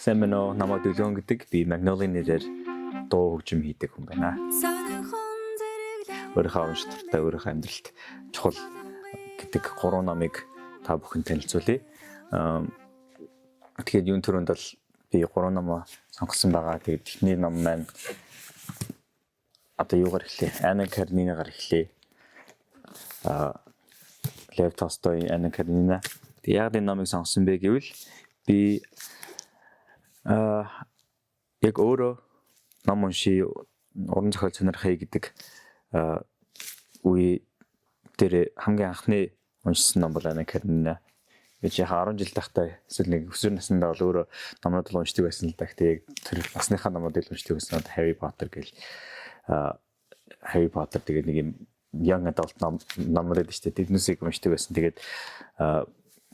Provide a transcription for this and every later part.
Сайн байна уу? Намайг Дүлгөн гэдэг. Би Magnolia нэрээр дуу хөгжим хийдэг хүн байна. Өөрийнхөө унших дуртай, өөрийнхөө амьдралд чухал гэдэг гурван номыг та бүхэн танилцуулъя. Тэгээд юун түрүүнд бол би гурван номоо сонгосон байгаа. Тэгээд эхний ном маань одоо юугаар эхлэе? Анна Каренинагаар эхлэе. Лев Толстой, Анна Каренина. Тэгээд яг энэ номыг сонгосон бэ гэвэл би яг өөрөө ном уншия, уран зохиол сонирхъя гэдэг үе дээр хамгийн анхны уншсан ном бол Анна Каренина. Би чи яг 10 жил тахтай эсвэл нэг өсвөр насндаа бол өөрөө номнууд л уншдаг байсан л да. Гэтэ яг тэр насныхаа номнуудыг л уншдаг байсан. Одоо Harry Potter гэл, Harry Potter, тэгээд нэг юм young adult ном номнууд байдаг шүү дээ. Тэднүүсийг уншдаг байсан. Тэгээд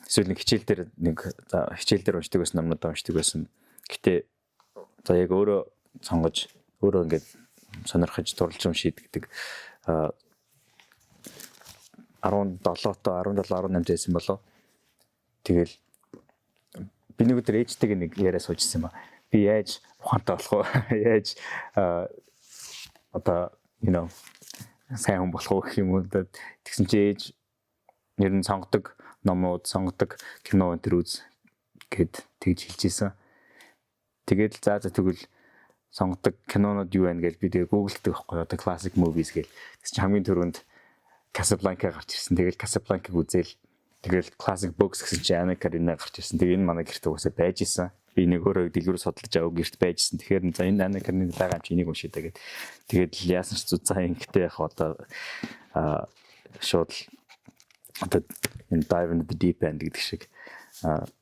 эсвэл нэг хичээл дээр, нэг хичээл дээр уншдаг байсан номнуудаа уншдаг байсан. Гэтэ за яг өөрөө сонгож, өөрөө ингээд сонирхож, дурлж уншийд гэдэг 17 тоо, 17, 18 байсан болов. Тэгэл би нэг өдөр ээжтэйгээ нэг яриа суужсэн юм а. Би яаж ухаантай болох вэ? Яаж одоо сайн хүн болох уу гэх юм уу. Тэгсэн чи ээж нэр нь сонгодог номууд, сонгодог кино энэ төр үз гэд тэгж хэлж исэн. Тэгээд л за тэгвэл сонгодог кинонууд юу байна гэж би тэгээ Google-дэг байхгүй, одоо classic movies гэл. Тэгсэн чи хамгийн түрүүнд Casablanca гарч ирсэн. Тэгэл Casablanca-г үзээл, тэгэл classic books гэсэн чи Anna Karenina гарч ирсэн. Тэгээ энэ манай гэрт угаасаа байж исэн. Би нэг өөрөө дэлгүүр судалж аваа, гэрт байж исэн. Тэгэхээр за, энэ Anna Karenina байгаа юм чи, энийг уншия даа гэд. Тэгээд л яасан ч за ингэхдээ яг одоо шууд л одоо энэ dive into the deep end гэдэг шиг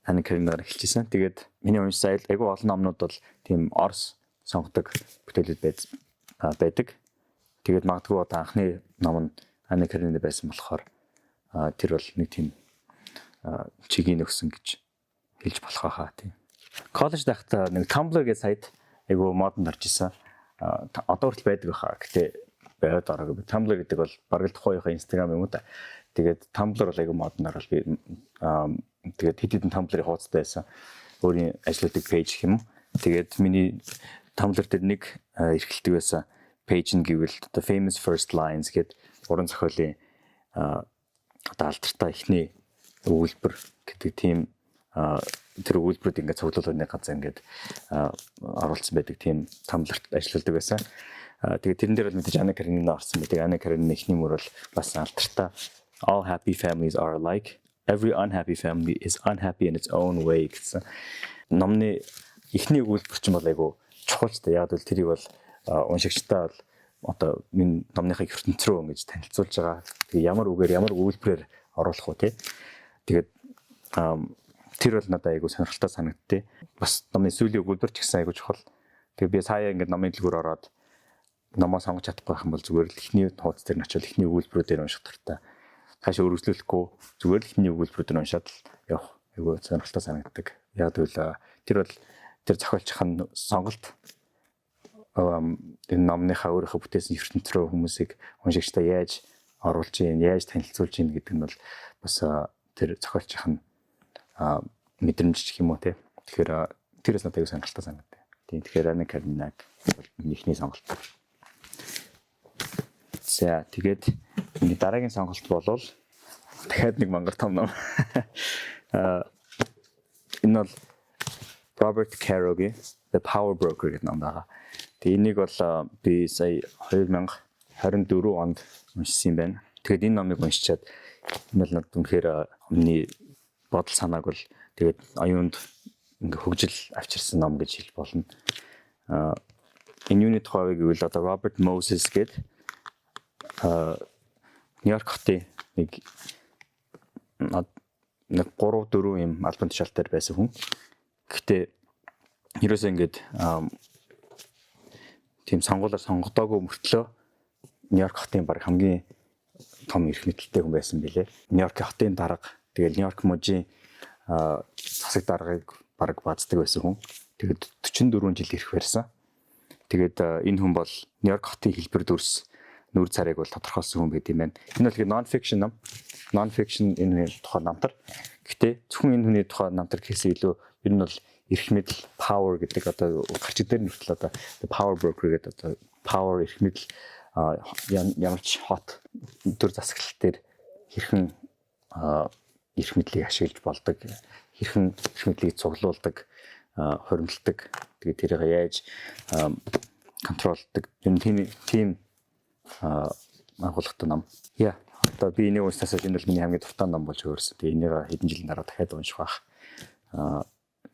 Anna Karenina-гаар эхэлчихсэн. Тэгээд миний уншсан айгүй олон номнууд бол тийм Орос сонгодог бүтээлүүд байдаг. Тэгээд магадгүй одоо анхны ном нь Анна Каренина байсан болохоор тэр бол нэг тийм чигийн өгсөн гэж хэлж болох хаа, тийм. Коллеж байхдаа нэг Tumblr гэж сайт айгүй модонд орж исэн. Одоо хүртэл байдаг хаа. Гэтэ байгаад ороогүй. Tumblr гэдэг бол бараг л тухайн үеийнхээ Instagram юм уу та. Тэгээд Tumblr бол айгүй модонд орол, би тэгээд хэд хэдэн Tumblr-ын хуудастай байсан. Өөрийн ажлуудыг page гэх юм уу. Тэгээд миний Tumblr дээр нэг эрхэлдэг байсан page нь гэвэл одоо Famous First Lines гэдэг, уран зохиолын одоо алдартай эхний өгүүлбэр гэдэг тийм, тэр өгүүлбэрүүд ингээд цуглуулаад нэг газар ингээд оруулсан байдаг тийм Tumblr-т ажилладаг байсан. Тэгээд тэрэн дээр бол мэдээж Анна Каренина орсон байдаг. Анна Каренина эхний мөр бол бас алдартай. "All happy families are alike. Every unhappy family is unhappy in its own way" гэсэн. Номны эхний өгүүлбэр чинь бол айгу чухал ч та. Яг бол тэрийг бол уншигчдаа бол одоо энэ номныхаа ертөнц рүү ингэж танилцуулж байгаа. Тэгээ ямар үгээр, ямар өгүүлбэрээр оруулах уу, те. Тэгээд тэр бол надад айгу сонирхолтой санагдтыг. Бас номын сүүлийн өгүүлбэр ч гэсэн айгу чухал. Тэгээ би сая ингээд номын дэлгүүр ороод номоо сонгож чадахгүй байх юм бол зүгээр л эхний хуудас дээр нь очивол эхний өгүүлбэрүүдээр унших дуртай. Цаашаа өргөжлүүлэхгүй, зүгээр л эхний өгүүлбэрүүдээр уншаад л явах айгу сонирхолтой санагддаг. Яг тэгвэл тэр бол тэр зохиолчийн сонголт, энэ номныхаа өөрийнхөө бүтээсэн ертөнц рүү хүмүүсийг, уншигчдаа яаж оруулж ийн, яаж танилцуулж ийн гэдэг нь бол бас тэр зохиолчийн мэдрэмж гэх юм уу, те. Тэгэхээр тэрээс надад аягүй сонирхолтой санагдав. Тийм, тэгэхээр Анна Каренинаг бол миний эхний сонголт. За, тэгээд миний дараагийн сонголт бол дахиад нэг мангар том ном. Энэ бол Robert Caro-гийн The Power Broker гэдэг ном байгаа. Тэгээ энийг бол би сая 2024 онд уншсан юм байна. Тэгээд энэ номыг уншичаад энэ бол надад үнэхээр миний бодол санааг бол тэгээд оюунд ингээ хөгжил авчирсан ном гэж хэлж болно. Энэ юуны тухай вэ гэвэл одоо Robert Moses гэдэг Нью-Йорк хотын нэг нэг 3 4 юм албан тушаалтай байсан хүн. Гэхдээ ерөөсөө ингээд тийм сонгуулиар сонгодоогүй мөртлөө Нью-Йорк хотын баг хамгийн том эрх мэдэлтэй хүн байсан билээ. Нью-Йорк хотын дарга, тэгэл Нью-Йорк мужийн засаг даргаыг баг бааздаг байсан хүн. Тэгээд 44 жил эрх барьсан. Тэгээд энэ хүн бол Нью-Йорк хотын хэлбэр дүрс, нүр царайг бол тодорхойлсон хүн байт юм байна. Энэ бол non fiction ном. Non fiction, энэ хүний тухай намтар. Гэхдээ зөвхөн энэ хүний тухай намтар гэхээс илүү ер нь бол Эрх мэдэл, power гэдэг одоо гарч дээр нь хүртэл одоо the power broker гэдэг, одоо power, эрх мэдэл, ямар ч хот төр засаглал дээр хэрхэн эрх мэдлийг ашиглаж болдог, хэрхэн эрх мэдлийг цуглуулдаг, хуримталдаг, тэгээд тэрийг яаж control ддог. Ер нь тийм агуулгатай ном. Яа, одоо би энийг уншсанаас энэ бол миний хамгийн дуртай ном болж өөрсөн. Тэгээ энийг хэдэн жилийн дараа дахиад унших байх.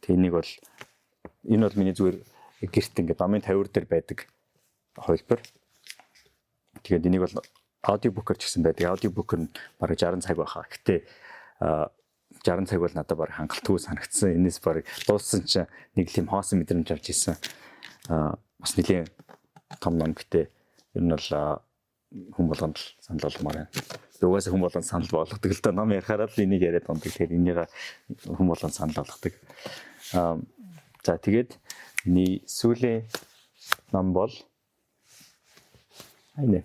Тэгээ энийг бол энэ бол миний зүгээр гэрт ингээд номын тавиур дээр байдаг хувилбар. Тэгээд энийг бол audiobook-оор ч гэсэн байдаг. Audiobook нь бараг 60 цаг байхаа. Гэтэ 60 цаг бол надад бараг хангалтгүй санагдсан. Энэс бараг дууссан чинь нэг л юм хоосон мэдрэмж авч ирсэн. Бас нэлийн том ном, гэтээ ер нь бол хүн болгонд л санал болгомоор байна. Угаасаа хүн болгонд санал болгодог л доо, ном ярихаараа л энийг яриад ундаг. Тэгэхээр энийг хүн болгонд санал болгодог. За, тэгээд миний сүүлийн ном бол энэ.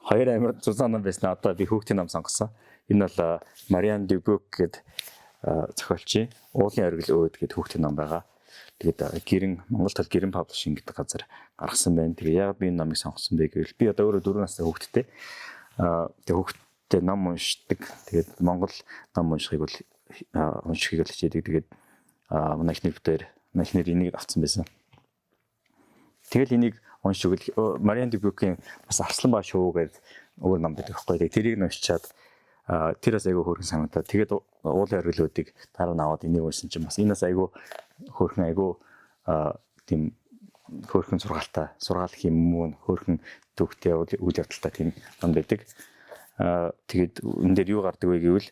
Хоёр амар зузаан ном байсан. Одоо би хүүхдийн ном сонгосон. Энэ бол Мариан Дюбюк гэдэг зохиолчийн "Уулын оргил өөд" гэдэг хүүхдийн ном байгаа. Тэгээд Гэрэн Монгол тал Гэрэн Publishing гэдэг газар гаргасан байна. Тэгээ яг би энэ номыг сонгосон бэ гэвэл би одоо өөрөө 4 настай хүүхэдтэй. Тэгээ хүүхэдтэй ном уншдаг. Тэгээд монгол ном уншихыг бол хичээдэг. Тэгээд манай эхнэр бүтээр, манай эхнэр энийг авсан байсан. Тэгэл энийг унш өгөл. Мариан Дюбюкийн бас "Арслан ба шувуу" гэдэг өөр ном байдаг байхгүй. Тэгээ тэрийг нь уншичаад тэр бас айгүй хөөрхөн санагдаад, тэгээд "Уулын оргил өөдийг" дараа нь аваад энийг уншсан чинь бас энэ бас айгүй хөөрхөн, айгүй тийм хөөрхөн сургаалтай, сургаал юм уу, хөөрхөн төвхтэй үйл явдалтай тийм ном байдаг. Тэгээд энэ дээр юу гардаг вэ гэвэл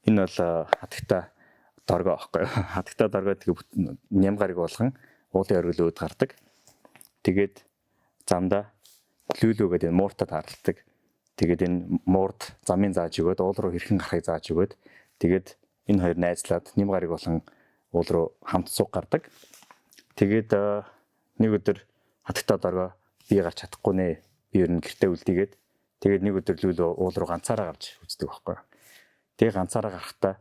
энэ бол хатагтай доргоо аахгүй юу? Хатагтай доргоо тэгээ ням гариг болгон уулын оргил өөд гардаг. Тэгээд замдаа Лүлүү гэдэг энэ мууртаа тааралдаг. Тэгээд энэ муурд замын зааж өгөөд, уул руу хэрхэн гарахыг зааж өгөөд, тэгээд энэ хоёр найзлаад нэм гариг болон уул руу хамт цуг гардаг. Тэгээд нэг өдөр хатагтай доргоо "Би гарч чадахгүй нэ. Би ер нь гэртээ үлдээгээд", тэгээд нэг өдөр Лүлүү уул руу ганцаараа гарч үздэг байхгүй. Тэгээ ганцаараа гарахдаа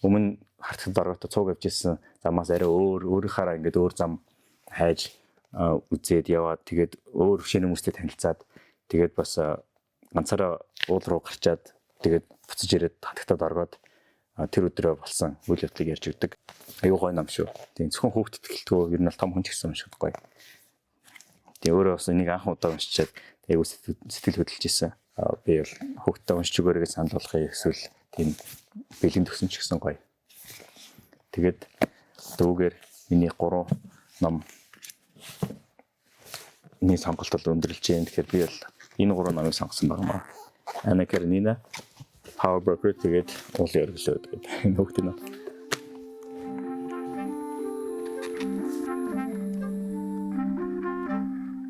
өмнө хатагтай доргоотой цуг явж исэн замаас арай өөр, өөрийнхаараа ингээд өөр зам хайж үзээд яваад, тэгээд өөр шинэ хүмүүстэй танилцаад, тэгээд бас ганцаараа уул руу гарчаад, тэгээд буцаж ирээд хатагтай доргоод тэр өдрөө болсон үйл явдлыг ярьж өгдөг. Аюу гоё ном шүү. Тийм, зөвхөн хүүхдэд гэлтгүү, ер нь бол том хүн ч гэсэн уншихад гоё. Тэгээ өөрөө бас энийг анх удаа уншичаад аюу сэтгэл хөдлөж исэн. Би бол хүүхдтэй уншиж өгөөрэй гэж санал болгохыг, эсвэл тийм бэлэн төгсөн ч гэсэн гоё. Тэгээд дүүгээр миний гурван ном ний сонголт бол өндөрлөж байна. Тэгэхээр би бол энэ гурван номыг сонгосон байгаа маа. Анна Каренина, Power Broker, тэгээд "Уулын оргил өөд" гэдэг энэ хүүхдийн ном.